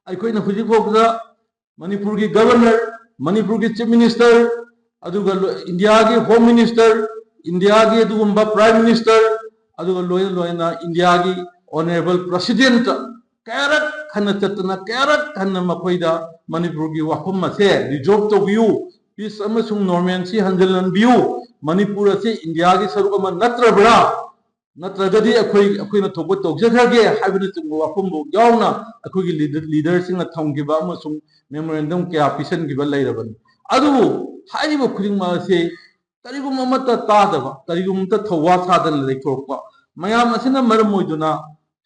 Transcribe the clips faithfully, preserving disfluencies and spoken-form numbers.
ꯑꯩꯈꯣꯏꯅ ꯍꯧꯖꯤꯛ ꯐꯥꯎꯕꯗ ꯃꯅꯤꯄꯨꯔꯒꯤ ꯒꯕꯔꯅꯔ, ꯃꯅꯤꯄꯨꯔꯒꯤ ꯆꯤꯐ ꯃꯤꯅꯤꯁꯇꯔ, ꯑꯗꯨꯒ ꯂꯣ-, ꯏꯟꯗꯤꯌꯥꯒꯤ ꯍꯣꯝ ꯃꯤꯅꯤꯁꯇꯔ, ꯏꯟꯗꯤꯌꯥꯒꯤ ꯑꯗꯨꯒꯨꯝꯕ ꯄ꯭ꯔꯥꯏꯝ ꯃꯤꯅꯤꯁꯇꯔ, ꯑꯗꯨꯒ ꯂꯣꯏꯅ ꯂꯣꯏꯅ ꯏꯟꯗꯤꯌꯥꯒꯤ ꯑꯣꯅꯔꯦꯕꯜ ꯄ꯭ꯔꯁꯤꯗꯦꯟꯠ ꯀꯌꯥꯔꯛ ꯍꯟꯅ ꯆꯠꯇꯅ, ꯀꯌꯥꯔꯛ ꯍꯟꯅ ꯃꯈꯣꯏꯗ ꯃꯅꯤꯄꯨꯔꯒꯤ ꯋꯥꯐꯝ ꯑꯁꯦ ꯔꯤꯖꯣꯜꯕ ꯇꯧꯕꯤꯌꯨ, ꯄꯤꯁ ꯑꯃꯁꯨꯡ ꯅꯣꯔꯃꯦꯟꯁꯤ ꯍꯟꯖꯤꯜꯍꯟꯕꯤꯌꯨ, ꯃꯅꯤꯄꯨꯔ ꯑꯁꯤ ꯏꯟꯗꯤꯌꯥꯒꯤ ꯁꯔꯨꯛ ꯑꯃ ꯅꯠꯇ꯭ꯔꯕ꯭ꯔꯥ, ꯅꯠꯇ꯭ꯔꯒꯗꯤ ꯑꯩꯈꯣꯏ, ꯑꯩꯈꯣꯏꯅ ꯊꯣꯛꯄ ꯇꯧꯖꯈ꯭ꯔꯒꯦ ꯍꯥꯏꯕꯅꯆꯤꯡꯕ ꯋꯥꯐꯝꯐꯥꯎ ꯌꯥꯎꯅ ꯑꯩꯈꯣꯏꯒꯤ ꯂꯤꯗꯔ-, ꯂꯤꯗꯔꯁꯤꯡꯅ ꯊꯝꯈꯤꯕ ꯑꯃꯁꯨꯡ ꯃꯦꯃꯣꯔꯦꯟꯗꯝ ꯀꯌꯥ ꯄꯤꯁꯤꯟꯈꯤꯕ ꯂꯩꯔꯕꯅꯤ꯫ ꯑꯗꯨꯕꯨ ꯍꯥꯏꯔꯤꯕ ꯈꯨꯗꯤꯡꯃꯛ ꯑꯁꯤ ꯀꯔꯤꯒꯨꯝꯕ ꯑꯃꯠꯇ ꯇꯥꯗꯕ, ꯀꯔꯤꯒꯨꯝꯕ ꯑꯃꯠꯇ ꯊꯧꯋꯥ ꯁꯥꯗꯅ ꯂꯩꯊꯣꯔꯛꯄ ꯃꯌꯥꯝ ꯑꯁꯤꯅ ꯃꯔꯝ ꯑꯣꯏꯗꯨꯅ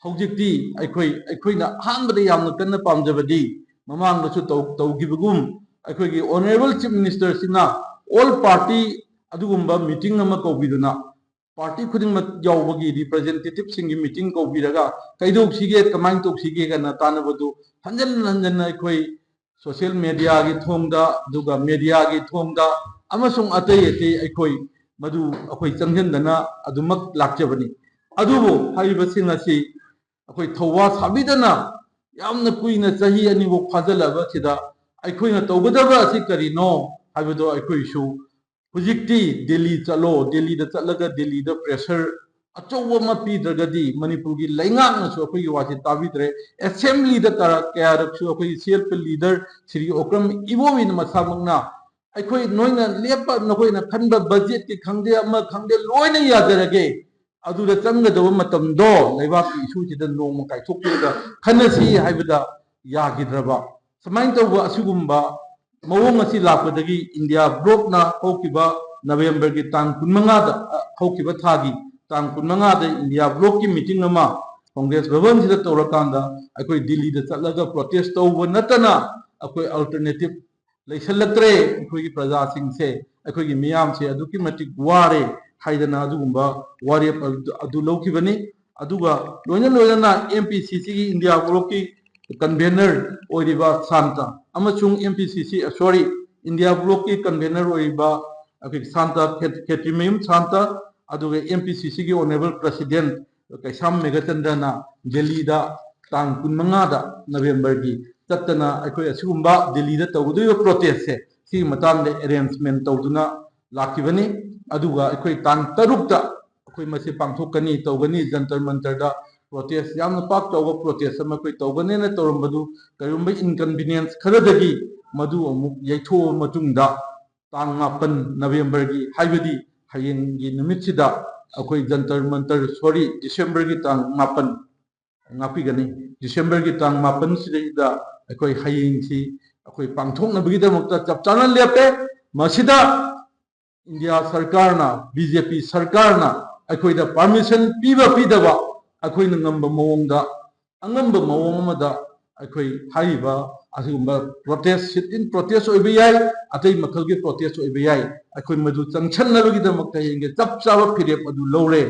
ꯍꯧꯖꯤꯛꯇꯤ ꯑꯩꯈꯣꯏ, ꯑꯩꯈꯣꯏꯅ ꯑꯍꯥꯟꯕꯗ ꯌꯥꯝꯅ ꯀꯟꯅ ꯄꯥꯝꯖꯕꯗꯤ ꯃꯃꯥꯡꯗꯁꯨ ꯇꯧ-, ꯇꯧꯈꯤꯕꯒꯨꯝ ꯑꯩꯈꯣꯏꯒꯤ ꯑꯣꯅꯔꯦꯕꯜ ꯆꯤꯐ ꯃꯤꯅꯤꯁꯇꯔꯁꯤꯅ ꯑꯣꯜ ꯄꯥꯔꯇꯤ ꯑꯗꯨꯒꯨꯝꯕ ꯃꯤꯇꯤꯡ ꯑꯃ ꯀꯧꯕꯤꯗꯨꯅ ꯄꯥꯔꯇꯤ ꯈꯨꯗꯤꯡꯃꯛ ꯌꯥꯎꯕꯒꯤ ꯔꯤꯄ꯭ꯔꯖꯦꯟꯇꯦꯇꯤꯚꯁꯤꯡꯒꯤ ꯃꯤꯇꯤꯡ ꯀꯧꯕꯤꯔꯒ ꯀꯩꯗꯧꯁꯤꯒꯦ, ꯀꯃꯥꯏꯅ ꯇꯧꯁꯤꯒꯦ ꯀꯥꯏꯅ ꯇꯥꯟꯅꯕꯗꯨ ꯍꯟꯖꯟ ꯍꯟꯖꯟꯅ ꯑꯩꯈꯣꯏ ꯁꯣꯁꯤꯌꯦꯜ ꯃꯦꯗꯤꯌꯥꯒꯤ ꯊꯣꯡꯗ, ꯑꯗꯨꯒ ꯃꯦꯗꯤꯌꯥꯒꯤ ꯊꯣꯡꯗ ꯑꯃꯁꯨꯡ ꯑꯇꯩ ꯑꯇꯩ ꯑꯩꯈꯣꯏ ꯃꯗꯨ ꯑꯩꯈꯣꯏ ꯆꯪꯁꯤꯟꯗꯅ ꯑꯗꯨꯃꯛ ꯂꯥꯛꯆꯕꯅꯤ꯫ ꯑꯗꯨꯕꯨ ꯍꯥꯏꯔꯤꯕꯁꯤꯡ ꯑꯁꯤ ꯑꯩꯈꯣꯏ ꯊꯧꯋꯥ ꯁꯥꯕꯤꯗꯅ ꯌꯥꯝꯅ ꯀꯨꯏꯅ ꯆꯍꯤ ꯑꯅꯤꯐꯥꯎ ꯐꯥꯖꯤꯜꯂꯕ ꯑꯁꯤꯗ ꯑꯩꯈꯣꯏꯅ ꯇꯧꯒꯗꯕ ꯑꯁꯤ ꯀꯔꯤꯅꯣ ꯍꯥꯏꯕꯗꯣ ꯑꯩꯈꯣꯏꯁꯨ ꯍꯧꯖꯤꯛꯇꯤ ꯗꯦꯜꯂꯤ ꯆꯠꯂꯣ, ꯗꯦꯜꯂꯤꯗ ꯆꯠꯂꯒ ꯗꯦꯜꯂꯤꯗ ꯄ꯭ꯔꯦꯁꯔ ꯑꯆꯧꯕ ꯑꯃ ꯄꯤꯗ꯭ꯔꯒꯗꯤ ꯃꯅꯤꯄꯨꯔꯒꯤ ꯂꯩꯉꯥꯛꯅꯁꯨ ꯑꯩꯈꯣꯏꯒꯤ ꯋꯥꯁꯦ ꯇꯥꯕꯤꯗ꯭ꯔꯦ꯫ ꯑꯦꯁꯦꯝꯕ꯭ꯂꯤꯗ ꯀꯌꯥ-, ꯀꯌꯥꯔꯛꯁꯨ ꯑꯩꯈꯣꯏꯒꯤ C L P leader Shri Okram ꯏꯕꯣꯕꯤꯅ ꯃꯁꯥꯃꯛꯅ ꯑꯩꯈꯣꯏ ꯅꯣꯏꯅ ꯂꯦꯞꯄ, ꯅꯈꯣꯏꯅ ꯈꯟꯕ ꯕꯖꯦꯠꯀꯤ ꯈꯪꯗꯦ, ꯑꯃ ꯈꯪꯗꯦ, ꯂꯣꯏꯅ ꯌꯥꯖꯔꯒꯦ, ꯑꯗꯨꯗ ꯆꯪꯒꯗꯕ ꯃꯇꯝꯗꯣ ꯂꯩꯕꯥꯛꯀꯤ ꯏꯁꯨꯁꯤꯗ ꯅꯣꯡꯃ ꯀꯥꯏꯊꯣꯛꯄꯤꯔꯒ ꯈꯟꯅꯁꯤ ꯍꯥꯏꯕꯗ ꯌꯥꯈꯤꯗ꯭ꯔꯕ꯫ ꯁꯨꯃꯥꯏꯅ ꯇꯧꯕ ꯑꯁꯤꯒꯨꯝꯕ ꯃꯑꯣꯡ ꯑꯁꯤ ꯂꯥꯛꯄꯗꯒꯤ ꯏꯟꯗꯤꯌꯥ ꯕ꯭ꯂꯣꯛꯅ ꯍꯧꯈꯤꯕ ꯅꯕꯦꯝꯕꯔꯒꯤ ꯇꯥꯡ ꯀꯨꯟꯃꯉꯥꯗ, ꯑ, ꯍꯧꯈꯤꯕ ꯊꯥꯒꯤ ꯇꯥꯡ ꯀꯨꯟꯃꯉꯥꯗ ꯏꯟꯗꯤꯌꯥ ꯕ꯭ꯂꯣꯛꯀꯤ ꯃꯤꯇꯤꯡ ꯑꯃ ꯀꯣꯡꯒ꯭ꯔꯦꯁ ꯚꯕꯟꯁꯤꯗ ꯇꯧꯔꯀꯥꯟꯗ ꯑꯩꯈꯣꯏ ꯗꯤꯜꯂꯤꯗ ꯆꯠꯂꯒ ꯄ꯭ꯔꯣꯇꯦꯁ ꯇꯧꯕ ꯅꯠꯇꯅ ꯑꯩꯈꯣꯏ ꯑꯜꯇꯔꯅꯦꯇꯤꯚ ꯂꯩꯁꯜꯂꯛꯇ꯭ꯔꯦ꯫ ꯑꯩꯈꯣꯏꯒꯤ ꯄ꯭ꯔꯖꯥꯁꯤꯡꯁꯦ, ꯑꯩꯈꯣꯏꯒꯤ ꯃꯤꯌꯥꯝꯁꯦ ꯑꯗꯨꯛꯀꯤ ꯃꯇꯤꯛ ꯋꯥꯔꯦ ꯍꯥꯏꯗꯅ ꯑꯗꯨꯒꯨꯝꯕ ꯋꯥꯔꯦꯞ ꯑꯗꯨ, ꯑꯗꯨ ꯂꯧꯈꯤꯕꯅꯤ꯫ ꯑꯗꯨꯒ ꯂꯣꯏꯅ ꯂꯣꯏꯅꯅ ꯑꯦꯝ ꯄꯤ ꯁꯤ ꯁꯤꯒꯤ ꯏꯟꯗꯤꯌꯥ ꯕ꯭ꯂꯣꯛꯀꯤ ꯀꯟꯚꯦꯅꯔ ꯑꯣꯏꯔꯤꯕ ꯁꯥꯟꯇ ꯑꯃꯁꯨꯡ ꯑꯦꯝ ꯄꯤ ꯁꯤ ꯁꯤ, ꯁꯣꯔꯤ, ꯏꯟꯗꯤꯌꯥ ꯕ꯭ꯂꯣꯛꯀꯤ ꯀꯟꯚꯦꯅꯔ ꯑꯣꯏꯔꯤꯕ ꯑꯩꯈꯣꯏꯒꯤ ꯁꯥꯟꯇ ꯈꯦ-, ꯈꯦꯇ꯭ꯔꯤꯃꯌꯨꯝ ꯁꯥꯟꯇ, ꯑꯗꯨꯒ ꯑꯦꯝ ꯄꯤ ꯁꯤ ꯁꯤꯒꯤ ꯑꯣꯅꯔꯦꯕꯜ ꯄ꯭ꯔꯁꯤꯗꯦꯟ ꯀꯩꯁꯥꯝ ꯃꯦꯘꯆꯟꯗ꯭ꯔꯅ ꯗꯦꯜꯂꯤꯗ ꯇꯥꯡ ꯀꯨꯟꯃꯉꯥꯗ ꯅꯕꯦꯝꯕꯔꯒꯤ ꯆꯠꯇꯅ ꯑꯩꯈꯣꯏ ꯑꯁꯤꯒꯨꯝꯕ ꯗꯤꯜꯂꯤꯗ ꯇꯧꯒꯗꯧꯔꯤꯕ ꯄ꯭ꯔꯣꯇꯦꯁꯁꯦ ꯁꯤꯒꯤ ꯃꯇꯥꯡꯗ ꯑꯦꯔꯦꯟꯖꯃꯦꯟ ꯇꯧꯗꯨꯅ ꯂꯥꯛꯈꯤꯕꯅꯤ꯫ ꯑꯗꯨꯒ ꯑꯩꯈꯣꯏ ꯇꯥꯡ ꯇꯔꯨꯛꯇ ꯑꯩꯈꯣꯏ ꯃꯁꯤ ꯄꯥꯡꯊꯣꯛꯀꯅꯤ, ꯇꯧꯒꯅꯤ꯫ ꯖꯟꯇꯔ ꯃꯟꯇꯔꯗ ꯄ꯭ꯔꯣꯇꯦꯁ, ꯌꯥꯝꯅ ꯄꯥꯛ ꯆꯥꯎꯕ ꯄ꯭ꯔꯣꯇꯦꯁ ꯑꯃ ꯑꯩꯈꯣꯏ ꯇꯧꯒꯅꯦꯅ ꯇꯧꯔꯝꯕꯗꯨ ꯀꯔꯤꯒꯨꯝꯕ ꯏꯟꯀꯟꯚꯤꯅꯤꯌꯦꯟꯁ ꯈꯔꯗꯒꯤ ꯃꯗꯨ ꯑꯃꯨꯛ ꯌꯩꯊꯣꯛꯑ ꯃꯇꯨꯡꯗ ꯇꯥꯡ ꯃꯥꯄꯟ ꯅꯕꯦꯝꯕꯔꯒꯤ, ꯍꯥꯏꯕꯗꯤ ꯍꯌꯦꯡꯒꯤ ꯅꯨꯃꯤꯠꯁꯤꯗ ꯑꯩꯈꯣꯏ ꯖꯟꯇꯔ ꯃꯟꯇꯔ, ꯁꯣꯔꯤ, ꯗꯤꯁꯦꯝꯕꯔꯒꯤ ꯇꯥꯡ ꯃꯥꯄꯟ, ꯉꯥꯛꯄꯤꯒꯅꯤ, ꯗꯤꯁꯦꯝꯕꯔꯒꯤ ꯇꯥꯡ ꯃꯥꯄꯟꯁꯤꯗꯩꯗ ꯑꯩꯈꯣꯏ ꯍꯌꯦꯡꯁꯤ ꯑꯩꯈꯣꯏ ꯄꯥꯡꯊꯣꯛꯅꯕꯒꯤꯗꯃꯛꯇ ꯆꯞ ꯆꯥꯅ ꯂꯦꯞꯄꯦ꯫ ꯃꯁꯤꯗ ꯏꯟꯗꯤꯌꯥ ꯁꯔꯀꯥꯔꯅ, ꯕꯤ ꯖꯦ ꯄꯤ ꯁꯔꯀꯥꯔꯅ ꯑꯩꯈꯣꯏꯗ ꯄꯥꯔꯃꯤꯁꯟ ꯄꯤꯕ ꯄꯤꯗꯕ ꯑꯩꯈꯣꯏꯅ ꯉꯝꯕ ꯃꯑꯣꯡꯗ, ꯑꯉꯝꯕ ꯃꯑꯣꯡ ꯑꯃꯗ ꯑꯩꯈꯣꯏ ꯍꯥꯏꯔꯤꯕ ꯑꯁꯤꯒꯨꯝꯕ ꯄ꯭ꯔꯣꯇꯦꯁ, ꯁꯤꯠ ꯏꯟ ꯄ꯭ꯔꯣꯇꯦꯁ ꯑꯣꯏꯕ ꯌꯥꯏ, ꯑꯇꯩ ꯃꯈꯜꯒꯤ ꯄ꯭ꯔꯣꯇꯦꯁ ꯑꯣꯏꯕ ꯌꯥꯏ, ꯑꯩꯈꯣꯏ ꯃꯗꯨ ꯆꯪꯁꯟꯅꯕꯒꯤꯗꯃꯛꯇ ꯍꯌꯦꯡꯒꯤ ꯆꯞ ꯆꯥꯕ ꯐꯤꯔꯦꯞ ꯑꯗꯨ ꯂꯧꯔꯦ꯫